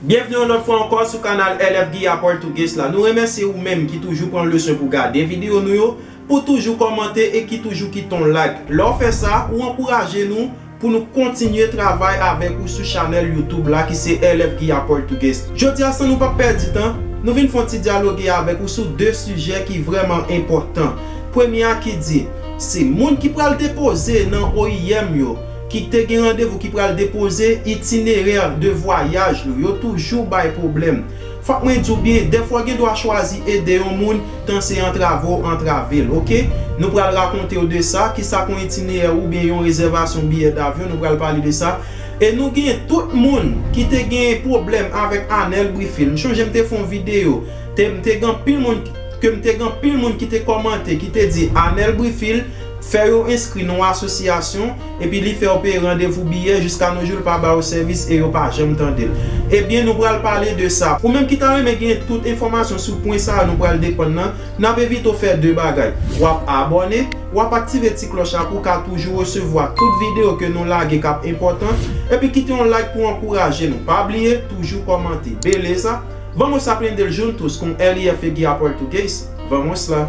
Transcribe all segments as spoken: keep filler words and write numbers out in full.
Byenvni yon lòt fwa ankò sou kanal L F Guilla Português la. Nou remèsye ou menm ki toujou pran le swen pou gade videyo nou yo, pou toujou kòmante e ki toujou kite yon like. Lè w fè sa, ou ankouraje nou pou nou kontinye travay avèk ou sou chanèl YouTube la ki se L F Guilla Português. Jodi a, san nou p ap pèdi tan, nou vin fè yon ti dyaloge avèk ou sou de sijè ki vrèman enpòtan. Premye a ki di, se moun ki pral depoze nan O I M yo, ki te gen randevou, ki pral depoze itinerè de vwayaj nou, yo toujou bay pwoblèm. Fòk mwen di w byen, dèfwa w gen dwa chwazi ede yon moun, tan se antrave w antrave l, oke? Nou pral rakonte w de sa, kisa k yon itinerè oubyen yon rezèvasyon biyè davyon, nou pral pale de sa. E nou gen tout moun ki te gen pwoblèm avèk Anèl Brifil. M chonje m te fè yon videyo, te, m te gen anpil moun, ke m te gen anpil moun ki te kòmante, ki te di Anèl Brifil fè yo enskri nan yon asosyasyon, epi li fè yo peye randevou biyè, jiska no jou li pa ba yo sèvis e yo pa janm tande l. Ebyen, nou pral pale de sa. Ou menm ki ta renmen gen tout enfòmasyon sou pwen sa a nou pral depann nan, n ap envite w fè de bagay. W ap abòne, w ap aktive ti klòch la pou w ka toujou resevwa tout videyo ke nou lage k ap enpòtan, epi kite yon like pou ankouraje nou. Pa bliye, toujou kòmante. Beleza? Vamos aprender juntos com L F Guilla Português? Vamos lá!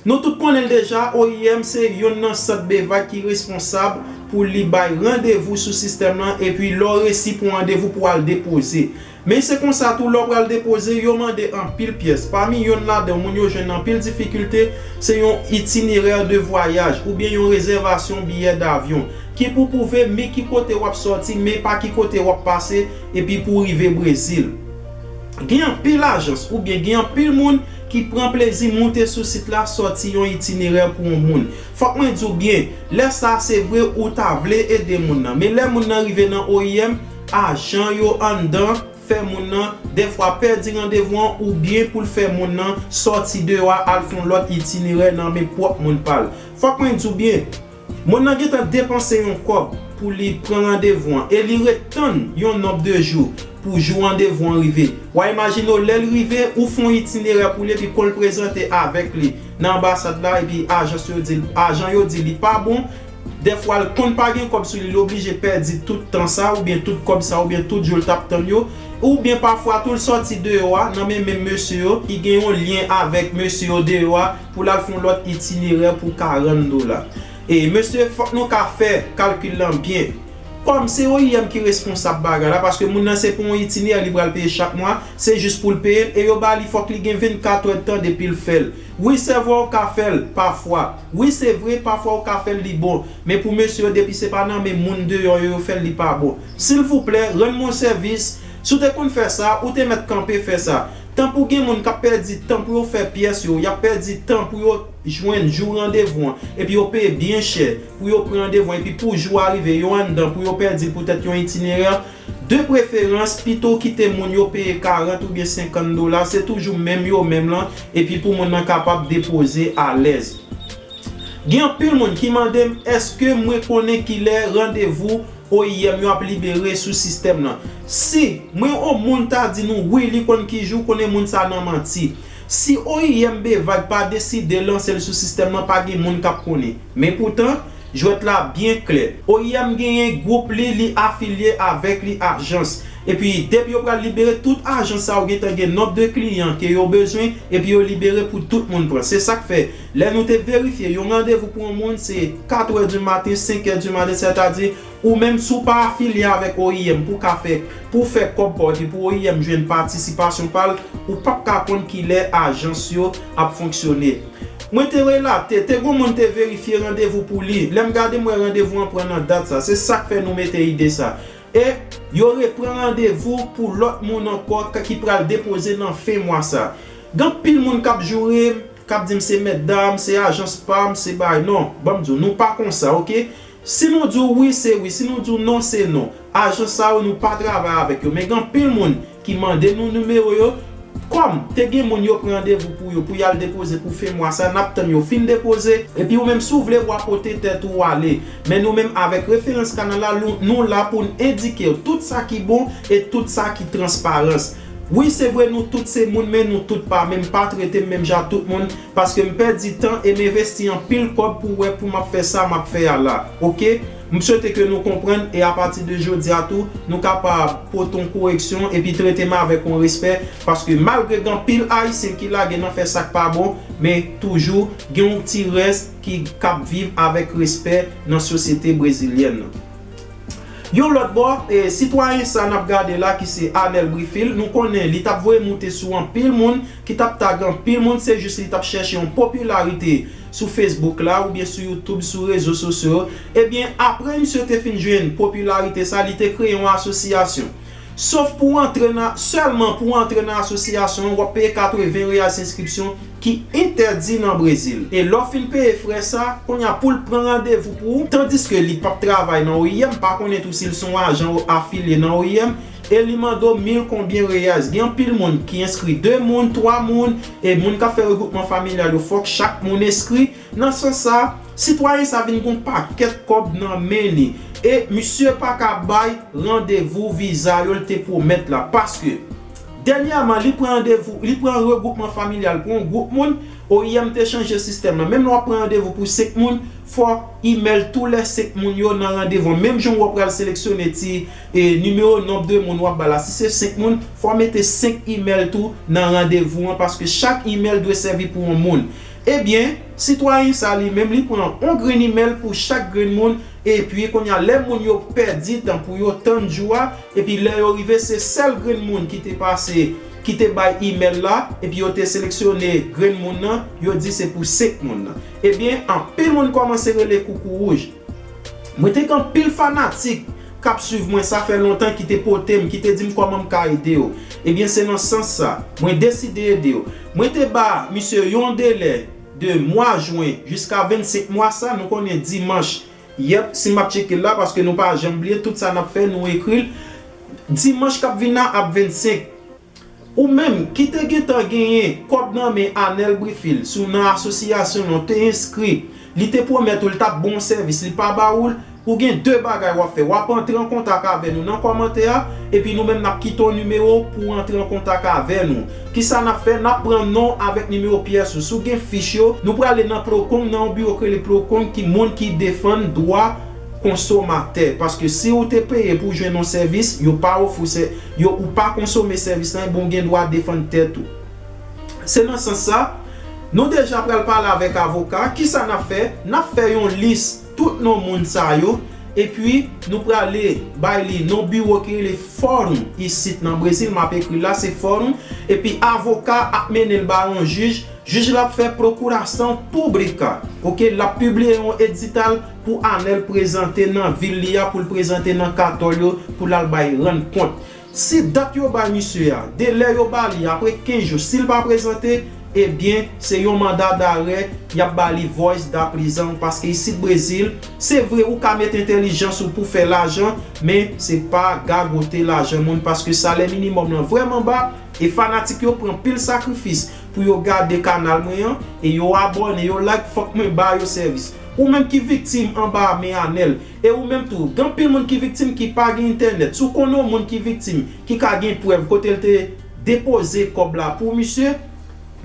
Nou tout konnen l deja, O I M se yonn nan sant BVAC ki responsab pou li bay randevou sou sistèm lan, epi lè w resi pran randevou pou w al depoze. Men se konsa tou, lè w pral depoze, yo mande anpil pyès. Pami yonn ladan moun yo jwenn anpil difikilte, se yon itinerè de vwayaj oubyen yon rezèvasyon biyè davyon ki pou pwouve men ki kote w ap sòti, men pa ki kote w ap pase, epi pou w rive Brezil. Gen anpil ajans oubyen gen anpil moun ki pran plezi moute sou sit la, sòti yon itinerè pou yon moun. Fòk mwen di w byen, lè sa a se vre ou ta vle ede moun nan, men lè moun nan rive nan O I M, ajan yo anndan fè moun nan dèfwa pèdi randevou an oubyen pou l fè moun nan sòti deyò a al fè yon lòt itinerè nan men pwòp moun pa l. Fòk mwen di w byen, moun nan gentan depanse yon kòb pou li pran randevou an e li ret tann yon nonb de jou pou jou randevou an rive. W a imajine w, lè l rive, ou fè yon itinerè pou li epi kon l prezante avèk li nan anbasad la epi ajans yo di l, ajan yo di li pa bon, dèfwa l konn pa gen kòb sou li, li oblije pèdi tout tan sa oubyen tout kòb sa oubyen tout jou l t ap tann yo, oubyen pafwa tou l sòti deyò a nan men menm mesye yo ki gen yon lyen avèk mesye yo deyò a pou l al fè yon lòt itinerè pou karant dola. E mesye, fòk nou ka fè kalkil lan byen. Kòm se O I M ki responsab bagay la, paske moun nan se pou yon itinerè li pral peye chak mwa, se jis pou l peye l, e yo ba li fòk li gen vennkat èdtan depi l fè l. Wi, se vre w ka fè l pafwa. Wi, se vre, pafwa w ka fè l li bon. Men pou mesye yo, depi se pa nan men moun deyò yo, yo fè l, li pa bon. Silvouplè, rann mwen sèvis. Si w te konn fè sa, ou te mèt kanpe fè sa. Tanpri gen moun k ap pèdi tan pou yo fè pyès yo, y ap pèdi tan pou yo jwenn jou randevou an, epi yo peye byen chè pou yo pran randevou an, epi pou jou a rive, yo anndan pou yo pèdi poutèt yon itinerè. De preferans, pito kite moun yo peye karant oubyen senkant dola, se toujou menm yo menm lan, epi pou moun nan kapab depoze alèz. Gen anpil moun ki mande m, èske mwen konnen kilè randevou O I M yo ap libere sou sistèm lan? Si mwen yon moun ta di nou wi, li konn ki jou, konnen moun sa nan manti. Si O I M BVAC pa deside lanse l sou sistèm lan, pa gen moun k ap konnen. Men poutan, jwèt la byen klè. O I M genyen gwoup li, li afilye avèk li ajans. Epi, depi yo pral libere tout ajans sa yo, gentan gen nonb de kliyan ke yo bezwen, epi yo libere pou tout moun pran. Se sa k fè, lè nou te verifye, yon randevou pou yon moun, se katrè di maten, senkè di maten, sètadi, ou menm, si w pa afilye avèk O I M pou w ka fè, pou w fè kòb pa w, epi pou O I M jwenn patisipasyon pa l, ou p ap ka konn kilè ajans yo ap fonksyone. Mwen te relate, te gon moun te verifye randevou pou li. Lè m gade, m wè randevou an pran nan dat sa. Se sa k fè nou mete ide sa. E yo repran randevou pou lòt moun ankò k-, ki pral depoze nan fen mwa sa. Gen anpil moun k ap joure m, k ap di m se mètdam, se ajans pa m, se bagay. Non, ban m di w, nou pa konsa, oke? Si nou di w wi, se wi. Si nou di w non, se non. Ajans sa yo, nou pa travay avèk yo. Men gen anpil moun ki mande nou nimewo yo. Kòm te gen moun yo pran randevou pou yo, pou y al depoze pou fen mwa sa, n ap tann yo fin depoze. Epi ou menm, si w vle, w a pote tèt ou, w ale. Men nou menm, avèk referans kanal la, nou, nou la pou n endike w tout sa ki bon e tout sa ki transparans. Wi, se vre, nou tout se moun, men nou tout pa menm. Pa trete m menm jan ak tout moun, paske m pèdi tan e m envesti anpil kòb pou wè pou m ap fè sa m ap fè a la. Oke? M swete ke nou konprann e apati de jodi a tou, nou kapab pote yon koreksyon epi trete m avèk yon respè, paske malgre gen anpil Ayisyen ki lage nan fè sa k pa bon, men toujou gen yon ti rès ki k ap viv avèk respè nan sosyete brezilyèn nan. Yon lòt bò, e, sitwayen sa n ap gade la ki se Anel Brifil, nou konnen li t ap voye moute sou anpil moun, ki t ap tag anpil moun, se jis li t ap chèche yon popilarite sou Facebook la oubyen sou YouTube, sou rezo sosyo yo. Ebyen, apre misye te fin jwenn popilarite sa, li te kreye yon asosyasyon. Sof pou w antre nan, sèlman pou w antre nan asosyasyon an, w ap peye katreven reyal se enskripsyon ki entèdi nan Brezil. E lè w fin peye frè sa, kounye a pou l pran randevou pou ou, tandiske li p ap travay nan O I M, pa konnen tou si l se yon ajan afilye nan O I M, e li mande w mil konbyen reyal. Gen anpil moun ki enskri de moun, twa moun, e moun k ap fè regwoupman familyal yo, fòk chak moun enskri. Nan sans sa, sitwayen sa vin gen yon pakèt kòb nan men li. E misye pa ka bay randevou viza yo l te pwomèt la. Paske, dènyèman, li pran randevou, li pran regwoupman familyal pou yon gwoup moun. O I M te chanje sistèm nan. Menm lè w ap pran randevou pou senk moun, fò imèl tou lè senk moun yo nan randevou an. Menm jan w pral seleksyone ti, e, nimewo nonb de moun w ap ba la. Si se senk moun, fò w mete senk imèl tou nan randevou an, paske chak imèl dwe sèvi pou yon moun. Ebyen, sitwayen sa li menm, li pran yon grenn imèl pou chak grenn moun, epi kounye a, lè moun yo pèdi tan pou yo tann jou a, epi lè yo rive, se sèl grenn moun ki te pase, ki te bay imèl la, epi yo te seleksyone grenn moun nan, yo di se pou senk moun nan. Ebyen, anpil moun kòmanse rele koukouwouj. Mwen te gen anpil fanatik k ap swiv mwen, sa fè lontan, ki te pote m, ki te di m kòman m ka ede yo. Ebyen, se nan sans sa, mwen deside ede yo. Mwen te ba misye yon delè de mwa jen jiska vennsenk mwa sa, nou konnen dimanch, yèp, si m ap tcheke l la, paske nou pa janm bliye, tout sa n ap fè, nou ekri l. Dimanch k ap vin la ap vennsenk. Ou menm ki te gentan genyen kòb nan men Anel Brifil sou nan asosyasyon nan, w te enskri, li te pwomèt ou l t ap ba w yon sèvis, li pa ba ou l, ou gen de bagay w ap fè. W ap antre an kontak avè nou nan kòmantè a, epi nou menm n ap kite w nimewo pou w antre an kontak avè nou. Kisa n ap fè? N ap pran non w avèk nimewo pyès ou. Si w gen fich yo, nou prale nan Procon, nan yon biwo k rele Procon, ki moun ki defann dwa konsomatè. Paske si ou te peye pou w jwenn yon sèvis, yo pa ofri w sè-, yo, ou pa konsome sèvis lan, ebyen w gen dwa defann tèt ou. Se nan sans sa, nou deja pral pale avèk avoka. Kisa n ap fè? N ap fè yon lis tout non moun sa yo, epi nou prale bay li non biwo ki rele Fórum isit nan Brezil, m ap ekri l la, se Fórum, epi avoka ap mennen l ba yon jij, jij la ap fè procuração pública, oke, l ap pibliye yon edital pou Anel prezante nan vil li a, pou l prezante nan katòl yo, pou l al bay rann kont. Si dat yo bay misye a, delè yo ba li apre kenz jou, si l pa prezante, ebyen, se yon manda darè y ap ba li voice da prisão, paske isit Brezil, se vre ou ka met entèlijans ou pou fè lajan, men se pa gagote lajan moun, paske salè minimòm lan vrèman ba, e fanatik yo pran pil sakrifis pou yo gade kanal mwen an, e yo abòne, yo like, fòk mwen ba yo sèvis. Ou menm ki viktim anba men Anel, e ou menm tou, gen anpil moun ki viktim ki pa gen entènèt. Si w konnen yon moun ki viktim, ki ka gen prèv kote l te depoze kòb la pou misye,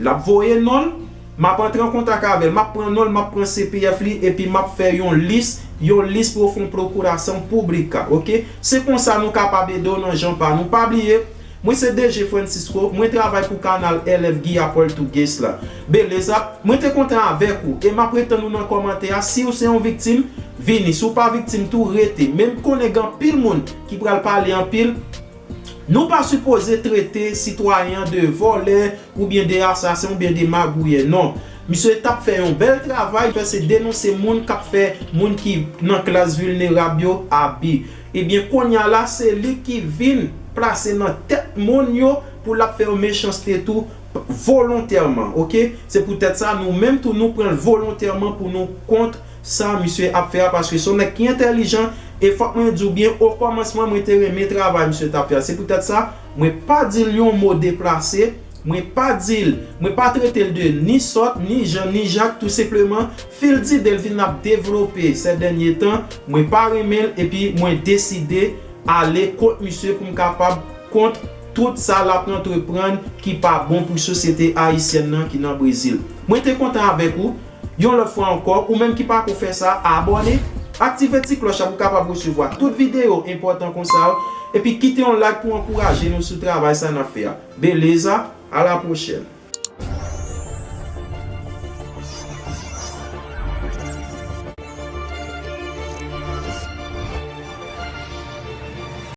l ap voye non l, m ap antre an kontak avè l, m ap pran non l, m ap pran C P F li, epi m ap fè yon lis, yon lis pou yo fè yon procuração pública, oke? Se konsa nou kapab ede w nan jan pa nou. Pa bliye, mwen se D J Francisco, mwen travay pou kanal L F Guia Português la. Beleza? Mwen te kontan avèk ou, e m ap ret tann ou nan kòmantè a. Si w se yon viktim, vini. Si w pa viktim tou, rete. Men m konnen gen anpil moun ki pral pale anpil. Nou pa sipoze trete sitwayen an de vòlè, oubyen de asasen, oubyen de magouyè, non. Misye t ap fè yon bèl travay, fè se denonse moun k ap fè moun ki nan klas vilnerab yo abi. Ebyen, kounye a la, se li ki vin plase nan tèt moun yo pou l ap fè yo mechanste tou volontèman, oke? Se poutèt sa, nou menm tou, nou pran l volontèman pou nou kont sa misye ap fè a, paske se yon nèg ki entèlijan, e fòk mwen di w byen, okòmansman, mwen te renmen travay misye t ap fè a. Se poutèt sa, mwen pa di l yon mo deplase, mwen pa di l, mwen pa trete l de ni sòt, ni Jan, ni Jak, tou senpleman, fil dide l vin ap devlope sè dènye tan, mwen pa renmen l, epi mwen deside ale kont misye pou m kapab kont tout sa l ap antreprann ki pa bon pou sosyete ayisyèn nan ki nan Brezil. Mwen te kontan avèk ou. Yon lòt fwa ankò, ou menm ki pako fè sa, abòne, aktive ti klòch la pou w kapab resevwa tout videyo enpòtan konsa yo, epi kite yon like pou ankouraje nou sou travay sa n ap fè a. Beleza, a la pwochèn.